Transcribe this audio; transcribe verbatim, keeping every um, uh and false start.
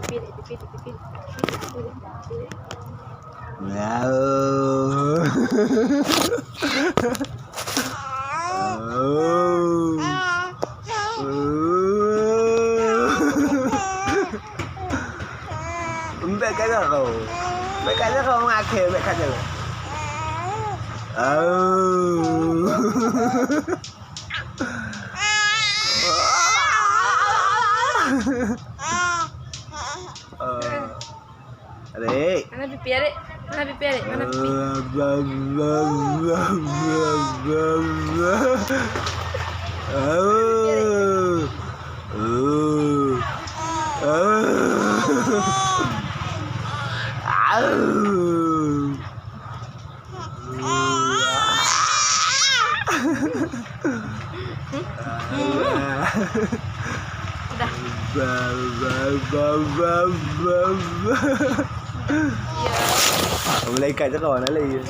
Pipirit, pipirit, pipirit. Bèk ka jaroe. Bèk ka jaroe, mak akhé, bèk ka jaroe. Oh. Adik. Mana pipi, Adik? Mana pipi, Adik? Mana pipi? Udah. Malaikat cakap mana lagi?